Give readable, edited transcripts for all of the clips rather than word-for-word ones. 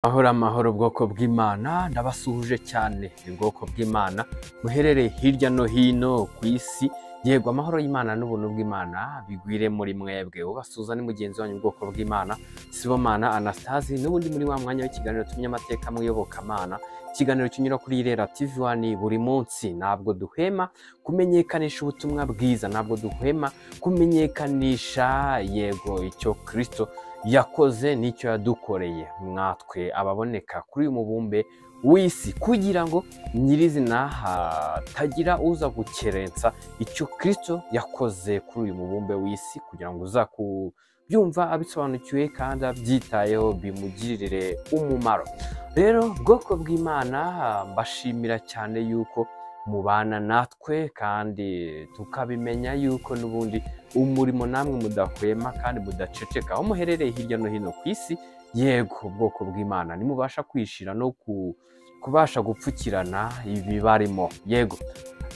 Amahoro amahoro bwoko bw'Imana, ndabasuhuje cyane ubwoko bw'Imana muherereye hirya no hino ku isi. Yego, amahoro y'Imana n'ubuntu bw'Imana bigwire muri mwebwe. Ubasuhuza ni mugenzi wanyu ubwoko bw'Imana, Sibomana Anastase, n'ubundi muri wa mwanya w'ikiganiro tumye amateka muyobokamana, ikiganiro kinyura kuri Irera TV 1 buri munsi. Ntabwo duhema kumenyekanisha ubutumwa bwiza, ntabwo duhema kumenyekanisha yego icyo Kristo yakoze n'icyo yadukoreye mwatwe ababoneka kuri uyu mubumbe w'isi, kugira ngo nyirizina hatagira uza gukerensa icyo Kristo yakoze kuri uyu mubumbe w'isi, kugira ngo uza kubyumva abisobanukiwe kandi abyitayeho bimugirire umumaro. Rero bwoko bw'Imana, mbashimira cyane yuko mubana natwe kandi tukabimenya yuko n'ubundi umurimo namwe mudahwema kandi mudaceceka aho muherereye hirya no hino ku isi. Yego, ubwoko bw'Imana nimubasha kwishira no kubasha gupfukirana ibibarimo. Yego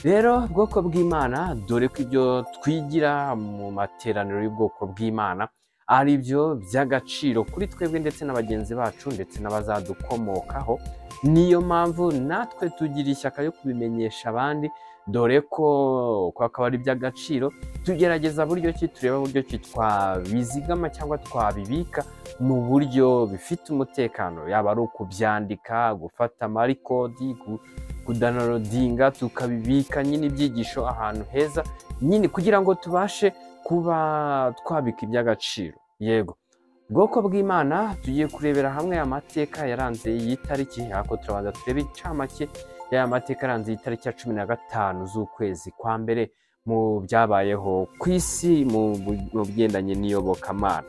rero bwoko bw'Imana, dore ko ibyo twigira mu materaniro y'ubwoko bw'Imana ari byo by'agaciro kuri twebwe ndetse na bagenzi bacu ndetse n'abazadukomokaho. Niyo mpamvu natwe tugira ishyaka yo kubimenyesha abandi, dore ko akaba ari iby'agaciro. Tugerageza buryo ki tureba buryo ki twabizigama cyangwa twabibika mu buryo bifite umutekano, yaba ari ukubyandika, gufata amarikodi, kudownloadinga, tukabibika nyine ibyigisho ahantu heza nyine kugira ngo tubashe kuba twabika iby'agaciro. Yego bwoko bw'Imana, tugiye kurebera hamwe amateka yaranze iyi tariki, ariko turabanza turebe incamake y'aya mateka yaranze iyi tariki ya 15 z'ukwezi kwa mbere mu byabayeho ku isi mu bigendanye n'iyobokamana.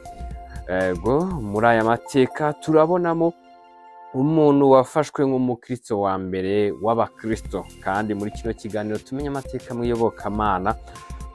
Yego, muri aya mateka turabonamo umuntu wafashwe nk'umukristo wa mbere w'abakristo, kandi muri kino kiganiro tumenye amateka mu iyobokamana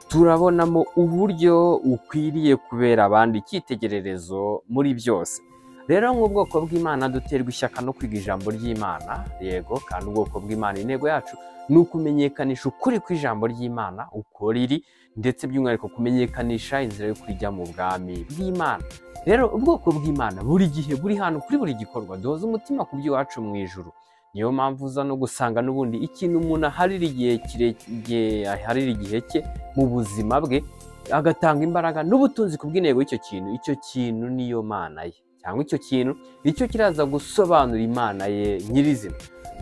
turabonamo uburyo ukwiriye kubera abandi icyitegererezo muri byose. Rero nk'ubwoko bw'Imana duterwa ishyaka no kwiga ijambo ry'Imana. Yego, kandi ubwoko bw'Imana intego yacu ni ukumenyekanisha ukuri kw'ijambo ry'Imana uko riri, ndetse by'umwihariko kumenyekanisha inzira yo kujya mu bwami bw'Imana. Rero ubwoko bw'Imana buri gihe buri hantu kuri buri gikorwa duhoza umutima ku by'iwacu mu ijuru. Niyo mpamvu uza no gusanga n'ubundi ikintu umuntu aharira igihe kirekire, aharira igihe cye mu buzima bwe, agatanga imbaraga n'ubutunzi ku bw'intego y'icyo kintu, icyo kintu niyo mana ye, cyangwa icyo kintu nicyo kiraza gusobanura Imana ye nyirizina.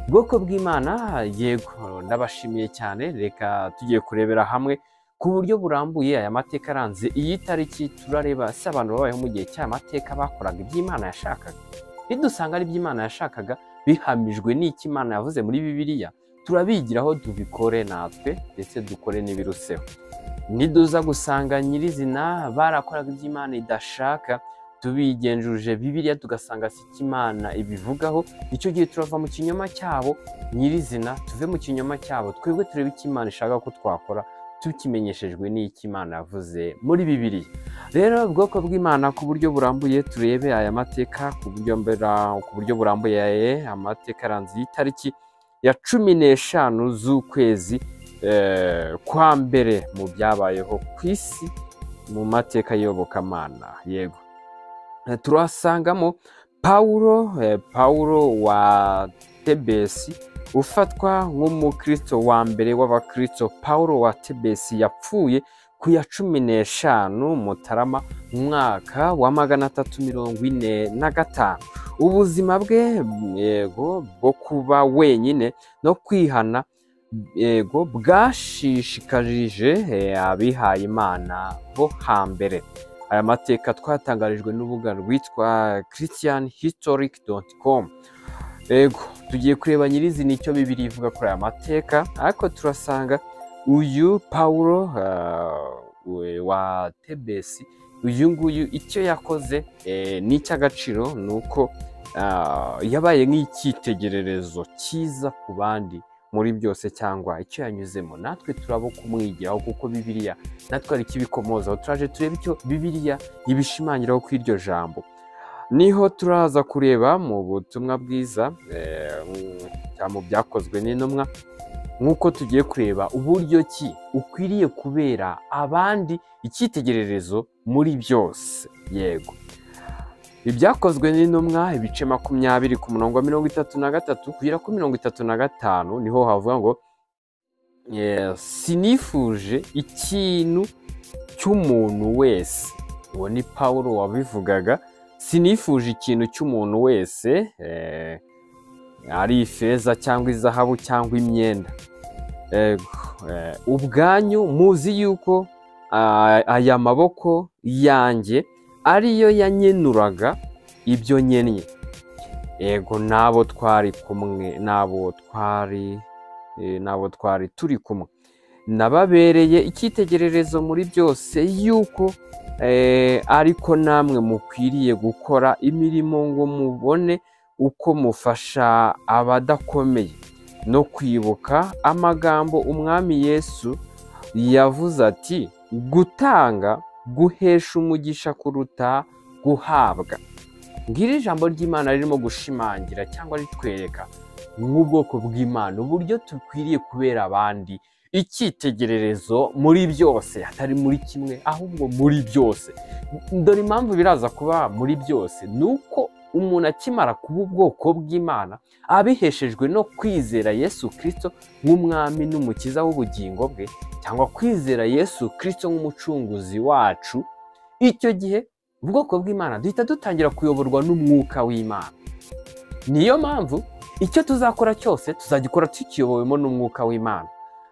Ubwoko bw'Imana, yego ndabashimiye cyane. Reka tugiye kurebera hamwe ku buryo burambuye aya mateka aranze iyi tariki. Turareba se abantu babayeho mu gihe cy'aya mateka bakoraga iby'Imana yashakaga. Nidusanga ari iby'Imana yashakaga bihamijwe n'icyo Imana yavuze muri Bibiliya, turabigiraho tubikore natwe ndetse dukore n'ibiruseho. Niduza gusanga nyirizina barakoraga iby'Imana idashaka, tubigenjuje Bibiliya tugasanga si icyo Imana ibivugaho, icyo gihe turava mu kinyoma cyabo nyirizina, tuve mu kinyoma cyabo twebwe turebe icyo Imana ishaka ko twakora tukimenyeshejwe n'icyo Imana yavuze muri Bibiliya. Rero ubwoko bw'Imana ku buryo burambuye turebe aya mateka ku buryo burambuye, amateka aranze iyi tariki ya 15 z'ukwezi kwa mbere mu byabayeho ku isi mu mateka y'Iyobokamana. Yego, turasangamo Paulo wa Tebesi ufatwa nk'umukristo wa mbere w'abakristo. Paulo wa Tebesi yapfuye ku ya 15 Mutarama mu mwaka wa 345. Ubuzima bwe yego bwo kuba wenyine no kwihana yego bwashishikarije abihaye Imana bo hambere. Aya mateka twatangarijwe n'urubuga rwitwa christianhistoric.com. Yego, tugiye kureba nyirizina icyo Bibiliya ivuga kuri aya mateka, ariko turasanga uyu Paulo wa Tebesi uyu nguyu icyo yakoze n'icy'agaciro ni uko yabaye nk'icyitegererezo cyiza ku bandi muri byose, cyangwa icyo yanyuzemo natwe turabo kumwigiraho, kuko Bibiliya natwe ari ikibikomozaho. Turaje turebe icyo Bibiliya ibishimangiraho ku iryo jambo. Niho turaza kureba mu butumwa bwiza cyangwa mu byakozwe n'intumwa, nk'uko tugiye kureba uburyo ki ukwiriye kubera abandi icyitegererezo muri byose. Yego, Ibyakozwe n'Intumwa ibice 20 ku murongo wa 33 kugera ku 35, niho havuga ngo sinifuje ikintu cy'umuntu wese. Uwo ni Pawulo wabivugaga, sinifuje ikintu cy'umuntu wese, ari ifeza cyangwa izahabu cyangwa imyenda. Ubwanyu muzi yuko aya maboko yanjye ariyo yanyenuraga ibyo nkennye. Yego, n'abo twari kumwe, n'abo twari turi kumwe, nababereye icyitegererezo muri byose, yuko ariko namwe mukwiriye gukora imirimo ngo mubone uko mufasha abadakomeye, no kwibuka amagambo Umwami Yesu yavuze ati gutanga guhesha umugisha kuruta guhabwa. Ngiri ijambo ry'Imana ririmo gushimangira cyangwa ritwereka nk'ubwoko bw'Imana uburyo dukwiriye kubera abandi icyitegererezo muri byose, atari muri kimwe ahubwo muri byose. Dore impamvu biraza kuba muri byose, nuko umuntu akimara kuba ubwoko bw'Imana abiheshejwe no kwizera Yesu Kristo nk'umwami n'umukiza w'ubugingo bwe, cyangwa kwizera Yesu Kristo nk'umucunguzi wacu, icyo gihe ubwoko bw'Imana duhita dutangira kuyoborwa n'umwuka w'Imana. Niyo mpamvu icyo tuzakora cyose tuzagikora tukiyobowemo n'umwuka w'Imana.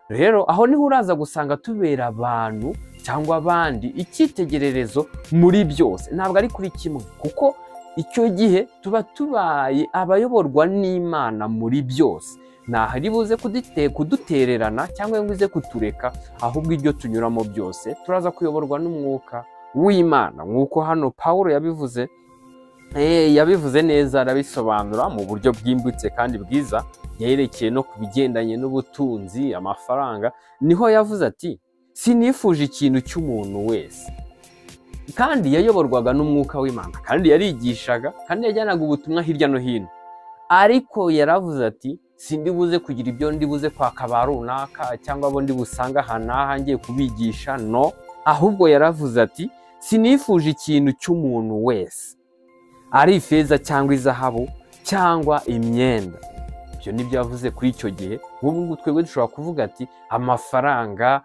Rero aho niho uraza gusanga tubera abantu cyangwa abandi icyitegererezo muri byose, ntabwo ari kuri kimwe, kuko icyo gihe tuba tubaye abayoborwa n'Imana muri byose. Ntahari buze kudutererana cyangwa ngo ize kutureka, ahubwo ibyo tunyuramo byose turaza kuyoborwa n'umwuka w'Imana, nk'uko hano Pawulo yabivuze. Yabivuze neza, arabisobanura mu buryo bwimbitse kandi bwiza, yerekeye no ku bigendanye n'ubutunzi, amafaranga. Niho yavuze ati sinifuje ikintu cy'umuntu wese. Kandi yayoborwaga n'umwuka w'Imana, kandi yarigishaga, kandi yajyanaga ubutumwa hirya no hino. Ariko yaravuze ati sindi buze kugira ibyo ndi buze kwaka ba runaka cyangwa abo ndi busanga aha n'aha ngiye kubigisha, no, ahubwo yaravuze ati sinifuje ikintu cy'umuntu wese, ari ifeza cyangwa izahabu cyangwa imyenda. Ibyo nibyo yavuze kuri icyo gihe. Nk'ubu ngubu twebwe dushobora kuvuga ati amafaranga,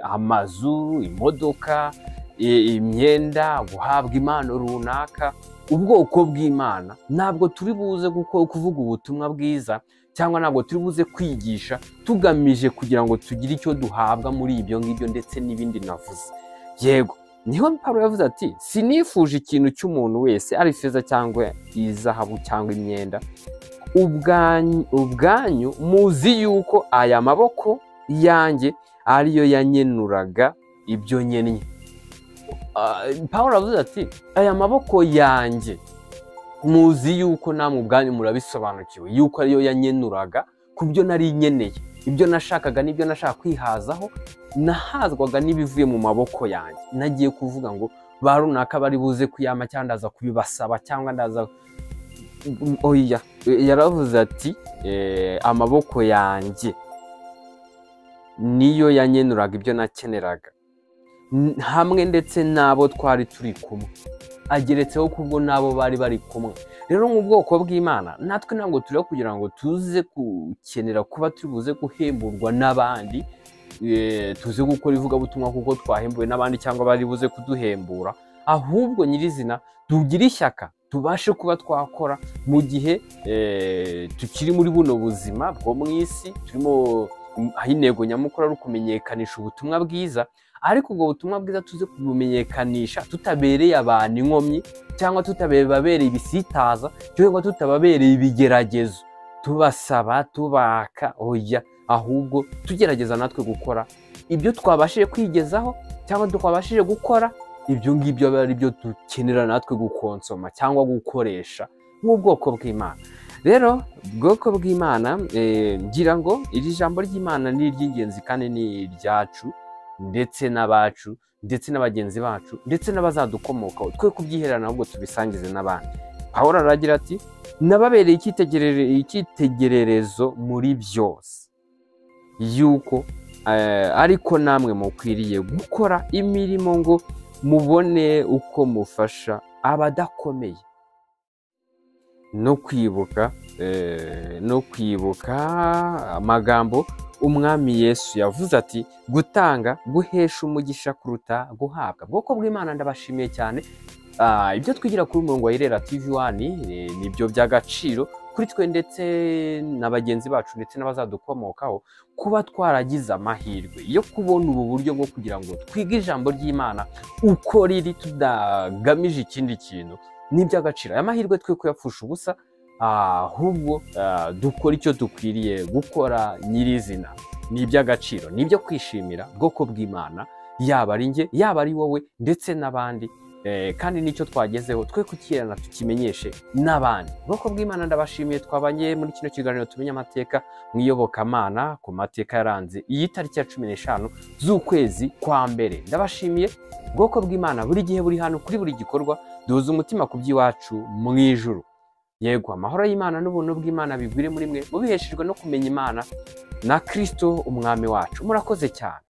amazu, imodoka, imyenda, guhabwa impano runaka. Ubwoko bw'Imana ntabwo turi buze kuvuga ubutumwa bwiza cyangwa ntabwo turi buze kwigisha tugamije kugira ngo tugire icyo duhabwa muri ibyo ngibyo ndetse n'ibindi navuze. Yego, niho Pawulo yavuze ati sinifuje ikintu cy'umuntu wese, ari ifeza cyangwa izahabu cyangwa imyenda. Ubwanyu muzi yuko aya maboko yanjye ariyo yanyenuraga ibyo nkennye. Pawulo avuze ati aya maboko yanjye muzi yuko namwe ubwanyu murabisobanukiwe yuko ariyo yanyenuraga ku byo nari nkeneye, ibyo nashakaga n'ibyo nashaka kwihazaho, nahazwaga n'ibivuye mu maboko yanjye. Nagiye kuvuga ngo ba runaka bari buze kuyama cyangwa ndaza kubibasaba cyangwa ndaza, oya. Yaravuze ati amaboko yanjye niyo yanyenuraga ibyo nakeneraga, hamwe ndetse n'abo twari turi kumwe, ageretseho kubwo n'abo bari bari kumwe. Rero nk'ubwoko bw'Imana natwe ntabwo turiho kugira ngo tuze gukenera kuba turi buze guhemburwa n'abandi, tuze gukora ivugabutumwa kuko twahembuwe n'abandi cyangwa bari buze kuduhembura, ahubwo nyirizina tugire ishyaka tubashe kuba twakora mu gihe tukiri muri buno buzima bwo mu isi turimo, aho intego nyamukuru ari ukumenyekanisha ubutumwa bwiza. Ariko ubwo butumwa bwiza tuze kubumenyekanisha tutabereye abantu inkomyi, cyangwa tutababereye ibisitaza, cyangwa tutababereye ibigeragezo, tubasaba tubaka, oya, ahubwo tugerageza natwe gukora ibyo twabashije kwigezaho cyangwa twabashije gukora, ibyo ngibyo ari byo dukenera natwe gukonsoma cyangwa gukoresha nk'ubwoko bw'Imana. Rero ubwoko bw'Imana, ngira ngo iri jambo ry'Imana ni iry'ingenzi kandi ni iryacu ndetse n'abacu ndetse n'abagenzi bacu ndetse n'abazadukomokaho, twe kubyiherana ahubwo tubisangize n'abandi. Pawulo aragira ati nababereye icyitegererezo muri byose, yuko ariko namwe mukwiriye gukora imirimo ngo mubone uko mufasha abadakomeye, no kwibuka no kwibuka amagambo umwami Yesu yavuze ati gutanga guhesha umugisha kuruta guhabwa. Bwoko bw'Imana, ndabashimiye cyane. Ibyo twigira kuri umurongo wa Irera TV 1 nibyo by'agaciro kuri twe ndetse na bagenzi bacu ndetse n'abazadukomokaho, kuba twaragize amahirwe yo kubona ubu buryo bwo kugira ngo twige ijambo ry'Imana uko riri tudagamije ikindi kintu, ni iby'agaciro. Aya mahirwe twe kuyapfusha ubusa, ahubwo dukora icyo dukwiriye gukora nyirizina. Ni iby'agaciro, ni ibyo kwishimira, bwoko bw'Imana, yaba ari njye, yaba ari wowe ndetse n'abandi. Kandi nicyo twagezeho twe kukirana tukimenyeshe n'abandi. Bwoko bw'Imana, ndabashimiye, twabanye muri kino kiganiro tumenye amateka mu iyobokamana, ku mateka yaranze iyi tariki ya 15 z'ukwezi kwa mbere. Ndabashimiye bwoko bw'Imana, buri gihe buri hano kuri buri gikorwa duhuza umutima ku by'iwacu mu ijuru. Yego, amahoro y'Imana n'ubuntu bw'Imana bigwire muri mwe, mubiheshejwe no kumenya Imana na Kristo umwami wacu. Murakoze cyane.